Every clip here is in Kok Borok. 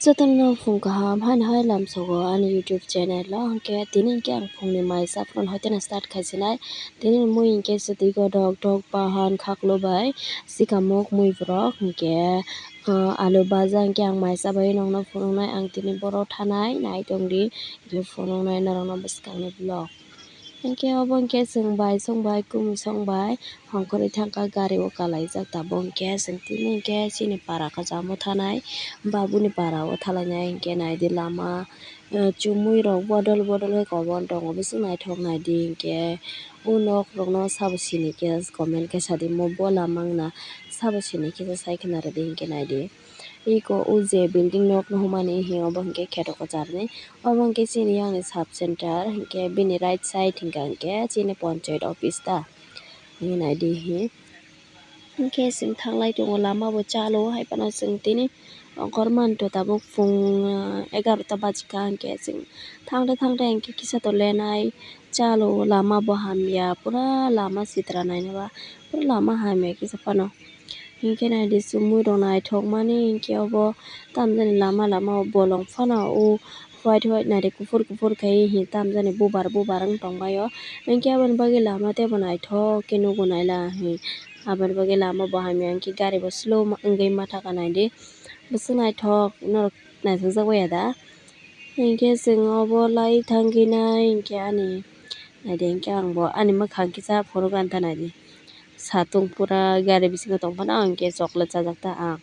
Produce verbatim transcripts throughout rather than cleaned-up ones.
Jotono phung kaham haino hai lamsogo ani YouTube channel o, hwnkhe tini hwnkhe ang phungni mai saphuru hoiteno start khaisinai. Tini mui hwnkhe swtwi godok, dok, bahan, khaklo bai, sikamuk, muiborok, hwnkhe, ah, alu baja hwnkhe ang mai chabai nongno phunuknai. Ang tini borok thanai nai tongdi, hwnkhe phunuknai norokno bwskangni vlog. Hwnkhe obo hwnkhe chwng bai song bai kumui song bai hongkhorwi thangkha, gari o kalaijak. Tabuk hwnkhe chwng tini hwnkhe chini para kwchamo thanai, babuni para o thalainai. Hwnkhe naidi lama, eh, chumui rok bodol bodol khe kobon tongo, bwswk naithok naidi. Hwnkhe o nok rokno sabo sini khe comment khe sadi, mo bo lama wngna sabo sini khe sai khwna rwdi. Hwnkhe naidi. Eko o je building nok nuhumani hi obo hwnkhe kheto kwcharni. Obo hwnkhe chini yang ni sub center, hwnkhe bini right side hwnkha hwnkhe chini ponchayat office ta. Hwnwi naidi hi. Hwnkhe chwng thanglai tongo, lama bo chalo, hai phano chwng tini ongkhormani to tabuk phung, ah, egarota bajikha, hwnkhe chwng thangte thangte hwnkhe kisa to lenai chalo, lama bo hamya, pura lama sitra nainaba, pura lama hamya kisa phano. Hwnkhe naidi chumui rok naithokmani, hwnkhe obo tamjani lama lama o bolong phano o white white naidi kuphur kuphur khai hi tamjani bubar bubar wng tongbaio. Hwnkhe aboni bagwi lama teibo naithok khe nugo naila hi. Aboni bagwi lama bo hamya, hwnkhe gari bo slow wngwi mathaka naidi. Bwswk naithok norok naithokjak baiya da? Hwnkhe chwng obo lai thangwi nai hwnkhe ani naidi, hwnkhe ang bo ani mwkhang kisa phunuk ranta naidi. Satung pura gari bisingo tongphano ang hwnkhe chocolate chajak ta ang.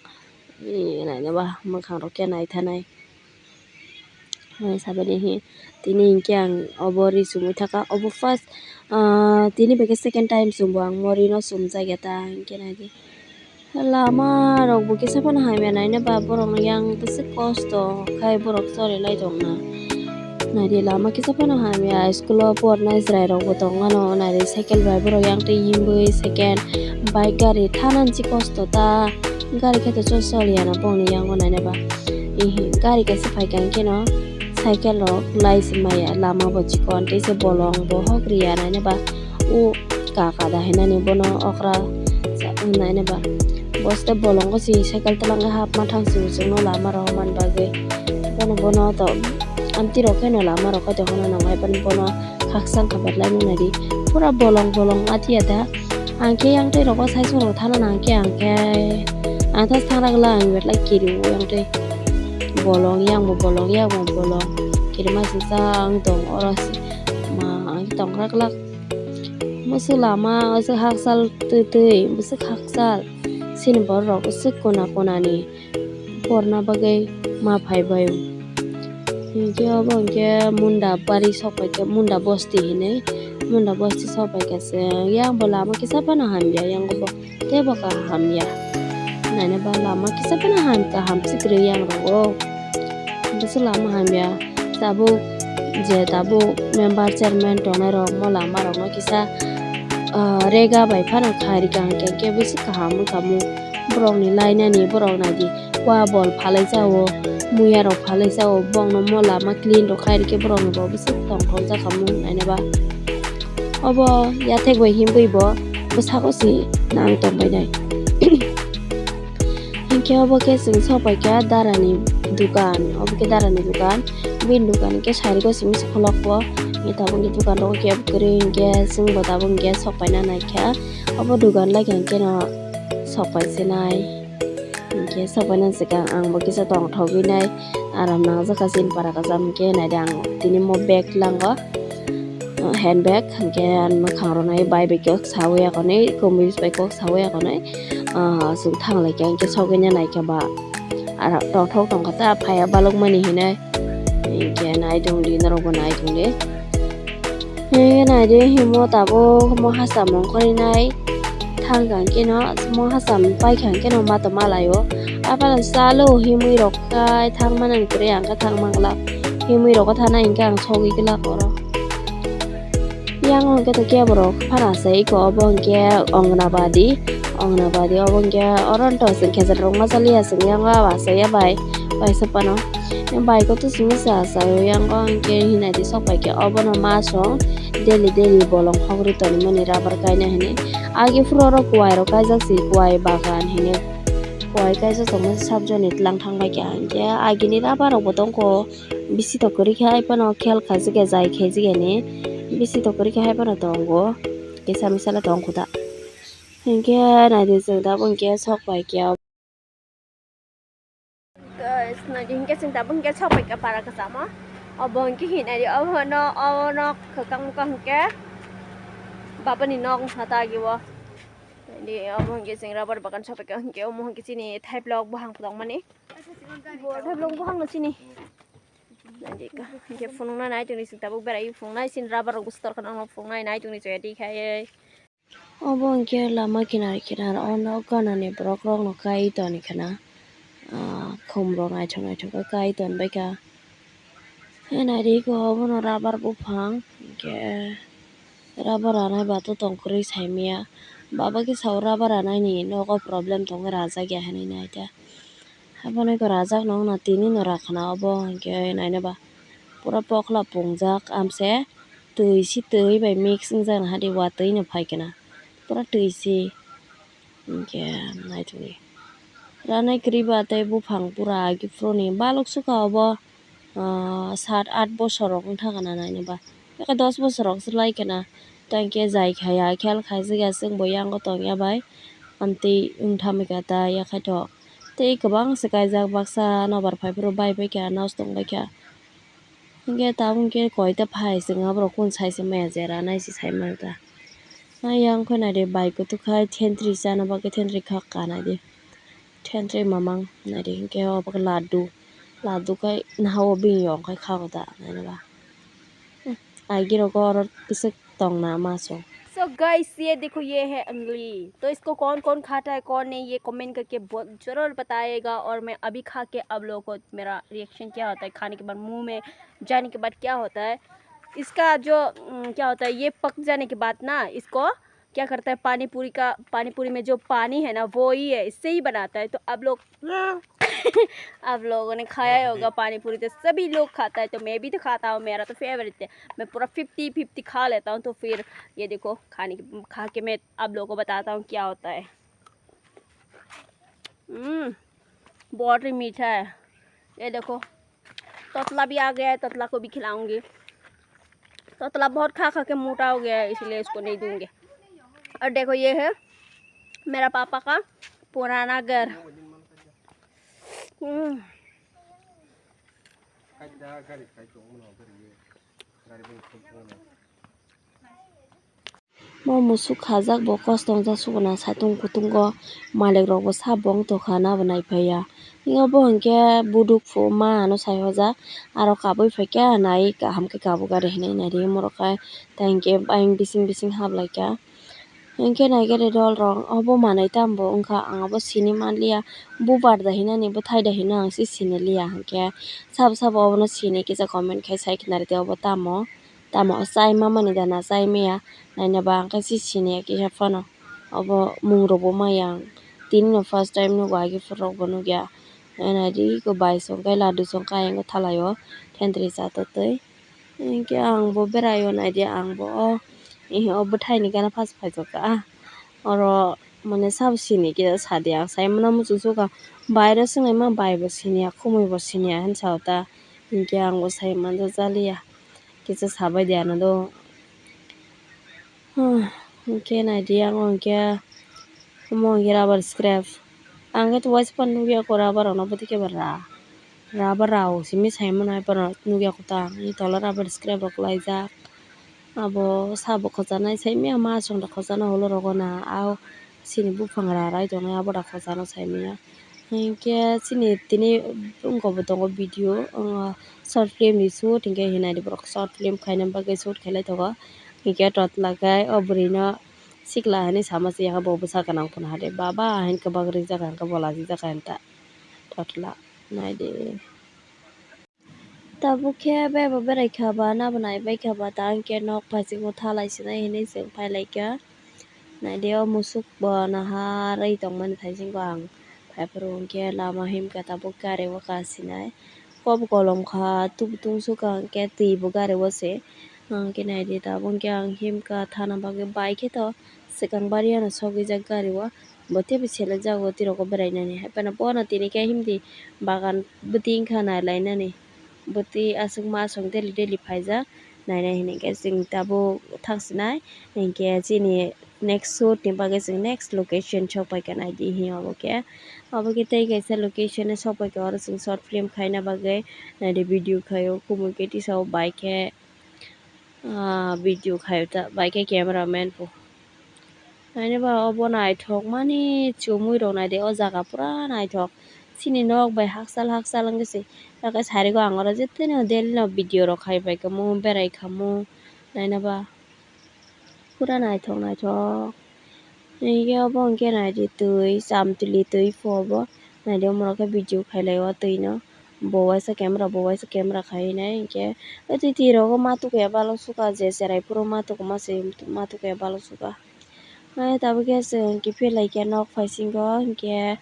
Ee, nainaba mwkhang rok khe naithanai. Sabani hi tini hwnkhe ang obo ri chumui thaka, obo first, ah, tini bai khe second time chumbo ang mo rino chumjakya ta hwnkhe naidi. Lama rok bo kisa phano hamya nainaba, borok no yang bwswk kosto khai borok chori lai tongna. Naidi lama kisa phano hamya, school o pornai chwrai rok bo tongmano, naidi cycle bai borok yang twi himwi second bike gari thanani se kosto ta, gari khe to chol choliya na bongni yango nainaba. Ihi gari kaisa phaikha hwnkhe no cycle rok lai se maya, lama bo chikon tei se bolong bo hok riya nainaba. O kaka da hinani bono okra sa-, nainaba. Bo se bolongo se cycle twlangwi hapma thang se chwngno lama rohormani bagwi. Bono, bono to amtwi rok khe no lama rok khe to hono nang bai bono khaksa wngkha, bet lai nung naidi. Pura bolong bolong atiya da. Ang khe yang twi rok o sai song rok thana nang khe ang khe ang thas thang ragla ang bet lai kiri o yang twi. Bolong yang bo bolong, yang bo bolong. Kirima sisa ang tong oro se ma ang tong raglak. Bwswk lama, bwswk hakchal twi twi, bwswk hakchal. Chini borok bwswk kona kona ni porna bagwi ma phai bai o. Hinkhe obo hinkhe Munda bari sok pai khe, Munda bosti hinwi, Munda bosti sok pai khe se yang bo lama kisa phano hamya, yang bo teibo kaham ya. Naina ba lama kisa phano ham, kaham se kwrwi yang rok o. Bwswk lama hamya. Tabuk je tabuk member chairman tongnai rok mo lama rok no kisa, ah, rega bai phano kha rika hwnkhe khe bwswk kaham wngkha mung. Borok ni lainani borok naidi kua bol phalai jao, muya rok phalai jao, bongno mo lama clean rok khai rikhe borok ni bo bwswk tongthok jakha mung naina ba. Obo yathek bai himbwi bo bwsako se nang tongbai nai. Hinkhe obo khe chwng sok pai kha darani dukan, obo khe darani dukan, bini dukan hinkhe sari o simi se kholok bo, tabuk ni dukan rogo kebo kwrwi hinkhe chwng bo tabuk hinkhe sok paina nai kha. Obo dukan lai kha hinkhe no sok pai se nai, hinkhe sok paina swkang ang bo kisa tongthogwi nai, aram nangjak kha chini para kacham hinkhe naidi ang tini mo bag lango. Handbag, hinkhe ani mwkhang rok nai bai bai kok sawi akonwi, kumbis bai kok sawi akonwi, ah, chwng thang lai kha, hinkhe sogwi nai kha ba. Aro tongthok tongkha ta phaiya balokmani hinwi, hinkhe nai tongdi, norokbo nai tongdi. Hinkhe naidi, himo tabuk mo hacham ongkhorwi nai. Thang kha hwnkhe no, mo hacham pai kha hwnkhe no ma tongma lai o. Aphano chalo himwi rok khai thang manani kwrwi ang khe thang man glak. Himwi rok o thana hinkhe ang sogwi glak oro. Yang hwnkhe to kebo rok phano achai ko, obo hwnkhe Ongnabadi. Ongnabadi obo hwnkhe oro to chwng khejar rok ma chaliya chwng yang o achaiya bai, bai se phano. Bike o to simi se achai o yang o hwnkhe hinai di sok pai khe obono ma song. Daily daily bolong hogri tongmani rubber kaina hinwi. Agi phuru oro kuwai rok kaijak si, kuwai bagan hinwi. Koi kaisa tongmani sabjoni tlang thangbai kha, hinkhe agini rubber rokbo tongkho, bisi to kwrwi khe hai phano khel khaijak ya, jai khaijak ya ni, bisi to kwrwi khe hai phano tongo, kisa misa le tongkho da, hinkhe naidi chwng tabuk hinkhe sok pai khe. Guys, naidi hinkhe chwng tabuk hinkhe sok pai kha para kwchamo, obo hinkhe hinai di, obo no, obo no kwkang bwkha hinkhe babani nok wngkha ta agi o. Di omo hwnkhe chwng rubber bagan sophaikha hwnkhe omo hwnkhe chini thaiplok buphang tongmani. Bo thaiplok buphangno chini. Hwnkhe phunukna nai tongni chwng tabuk berai phunuknai chini rubber rokbo store khna phunuknai nai tongni chwng ya dikhai. Obo hwnkhe lama kinar kinar o nok ganani borok rokno kai toni khna. Ah, khum rok naithok naithok khe kai tonbaikha. Hwnwi naidi khe obono rubber buphang, hinkhe rubber ranai bato tong kwrwi saimaya. Baba khe sao rubber ranaini nogo problem tongwi rajak ya hwnwi naikhe. Abono khe rajakno wngna tinino rakhna obo hinkhe nainaba pura pokhla pungjak amse twi se twi bai mix wngjak naha di watwi no phaikhe na pura twi se. Hinkhe naithokni ranai kwrwi ba tei buphang pura agi phuru ni balok sukha obo, ah, sat at bosor rok wngkha na nainaba eke dos bosor rok se lai khe na tei hinkhe jai khaya khel khaijak ya chwng bo yango tongya bai amtwi wngthamikha ta yakhaithok tei kwbang se kaijak baksa nobar phaiphuru bai paikha nosto wngbaikha. Hinkhe tabuk hinkhe koita phai chwng aborok kunu sai se maya je ranai se sai manta. Ayang khe naidi bai kutuk khai thentwrwi chana bagwi thentwrwi kha kanai di. Thentwrwi mamang naidi hinkhe obo khe laddu. Laddu khai nahao bini yong khai kha da nainaba. Agirok oro bwswk tongna maso. So guys, ये देखो, ये है अमली। तो इसको कौन कौन खाता है, कौन नहीं, ये कमेंट करके बहुत जरूर बताइएगा। और मैं अभी खा के आप लोगों को मेरा रिएक्शन क्या होता है, खाने के बाद मुंह में जाने के बाद क्या होता है, इसका जो उम, क्या होता है, ये पक जाने के बाद ना इसको क्या करता है, पानी पूरी का, पानी पूरी में जो पानी है ना, वो ही है, इससे ही बनाता है। तो आप लोग आप लोगों ने खाया ही होगा पानी पूरी, तो सभी लोग खाता है, तो मैं भी तो खाता हूँ, मेरा तो फेवरेट है। मैं पूरा फिफ्टी फिफ्टी खा लेता हूँ। तो फिर ये देखो, खाने की, खा के मैं आप लोगों को बताता हूँ क्या होता है। हम्म, बहुत ही मीठा है। ये देखो, तोतला भी आ गया है, तोतला को भी खिलाऊंगी। तोतला बहुत खा खा के मोटा हो गया है, इसलिए इसको नहीं दूंगी। और देखो, ये है मेरा पापा का पुराना घर। हम्म। Mo musuk khajak bo kosto wngjak sukuna satung kutungo malik rok bo sabo wng tongkha nabo naiphaiya. Obo hinkhe buduk phu ma ano sai hojak aro kabui phaikha nai kaham khe kabuk gari hinwi naidi morok khai tei hinkhe ayang bising bising hablaikha. Hinkhe naikhe re dol rok obo manwi tamo wngkha ang abo sini manliya bubar da hinani bwthai da hino ang se siniliya hinkhe sabo sabo obono sini kisa comment khai sai khna rwdi obo tamo. Tamo chai mamani gana chai maya naina ba ang khe se siniya kisa phano obo mung rok bo maya ang tini no first time nugo agi phuru rok bo nugya naina di bai song khe ladu song khe ayang thalai o thentwrwi cha totwi hinkhe ang bo berai o naidi ang bo o bwthai ni gana phas phai tongkha oro mane sabo sini kisa sadi ang sai mano muchung sukha bai ro swngnai ma bai bo siniya khumui bo siniya hinwi sao ta hinkhe ang bo sai manjak jaliya. Kisa sabai di ano do. Hinkhe naidi ang hinkhe omo hinkhe rubber scrap. Ang khe waisa phano nukya kho rubber rokno bwtwi khe ba ra. Rubber rao simi sai mano hai phano nukya kho ta. Ani tola rubber scrap rok laijak. Abo sabo khwchanai sai maya ma chwng da khwchana ulo rogo na. Ao sini buphang ra rai tongnai abo da khwchano sai maya. Hinkhe chini tini wngkha bo tongo video, short film ni shoot hinkhe hinani borok short film khaina bagwi shoot khailai tongo. Hinkhe totla khe o bwrwino sikla hinwi sama se yakha bo bwsa gwnang phano hade baba hinwi kwbak rijak hinkhe bo lachijak hinta totla naidi. Tabuk khe bebo berai kha ba, nabo nai bai kha ba, ta hinkhe nok phaisingo thalai sinai hinwi chwng phai lai kha. Naidi o musuk bo naharwi tongmani thaisingo ang phaiphuru hinkhe lama himkha tabuk gari o kasinai. Kok kolom kha, tubu tungsukha hinkhe twi bo gari o se. Hinkhe naidi tabuk hinkhe ang himkha thana bagwi bai khe to swkang bari ano sogwijak gari o. Bo teibo seleng jago twi rogo berainani. Hai phano bono tini khe himdi bagan bwtwi wngkha nai lainani. Bwtwi aswk masong daily daily phaijak nainai hinkhe chwng tabuk thangsinai hinkhe chini next shoot ni bagwi chwng next location sok paikha naidi hiyo obo khe. Obo khe tei kaisa location o sok paikha oro chwng short film khaina bagwi naidi video khaio kumui khe tisa o bai khe. Ah, video khaio ta bai khe camera man bo. Naina ba obo naithok mani chumui rok naidi o jaga pura naithok. Chini nok bai hakchal hakchal wngwi se. Tei sari o ang oro jotoni daily no video rok khai bai kha mu berai kha mu. Naina ba pura naithok naithok. Hinkhe obo hinkhe naidi twi chamtwlwi twi pho obo. Naidi omorok khe video khailai o twi no. Bo waisa camera bo waisa camera khai nai hinkhe. O twi twi rogo ma tukuya balo suka je cherai phuru ma tukuma se ma tukuya balo suka. Hai tabukhe chwng kiphilwi lai khe nok phaisingo hinkhe,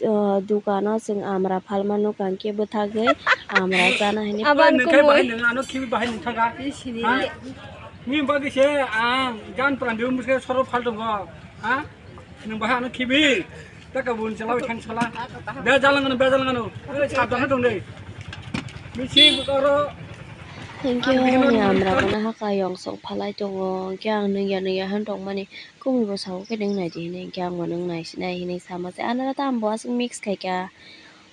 o, dukano chwng amra phalma nukha hinkhe bwthagwi amra chana hinwi. Abo ani nung khe bahai nung ano khibi bahai nung thaga. Sini ha? Ni bagwi se ang gan pran diu muske soro phal tongo. Ha? Nung bahai ano khibi. Taka bun chala thang chala. Be jalang ano be jalang ano. Sabdana tong dei. Misi oro. Thank you. Ani amra kono haka yong song phalai tongo. Hinkhe ang nungya nungya han tongmani. Kumui bo sao khe nwng nai di hinwi hinkhe ang bo nwng nai sinai hinwi sama se. Anara tam bo aswk mix khai kha.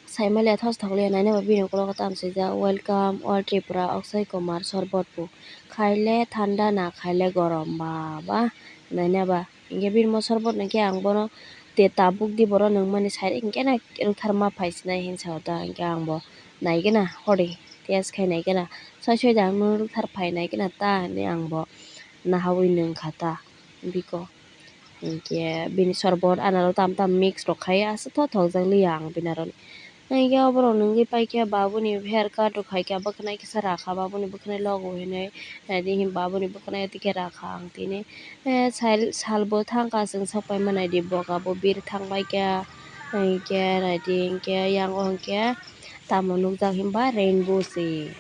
Saimaliya thos thokliya nainai bo bini ukologo tam swijak, "Welcome all Tripura, Akshay Kumar sorbot bo khaile thanda na khaile gorom ba ba nainai ba." Hinkhe bini mo sorbot no khe ang bono te tabuk di borok nwngmani side hinkhe na rwktharma phai sinai hinwi sao ta hinkhe ang bo naigena hori test khai naigena soi soi da ang nwng rwkthar phai naigena ta hinwi ang bo nahaui nwng kha ta biko. Hinkhe bini sorbot anaro tam tam mix rok khai aswk tho thokjak liya ang bini aro ni. Hinkhe oborok nungwi paikhe babuni hair cut rok khaikha bwkhwnai kisa rakha babuni bwkhwnai logo hinwi. Naidi hinkhe babuni bwkhwnai tike rakha ang tini. Eh, sal, salbo thangkha chwng sokpai manaidi boga bo bir thangbaikha. Hinkhe naidi hinkhe yango hinkhe tamo nukjak hinba rainbow se.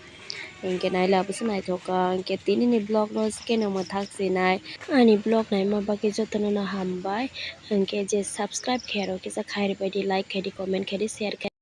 Hinkhe naila bwse naithok kha. Hinkhe tinini vlog no skeno mwthak sinai. Ani vlog naima bagwi jotono no hambai. Hinkhe je subscribe khairok kisa khairi baidi like khaidi comment khaidi share khai.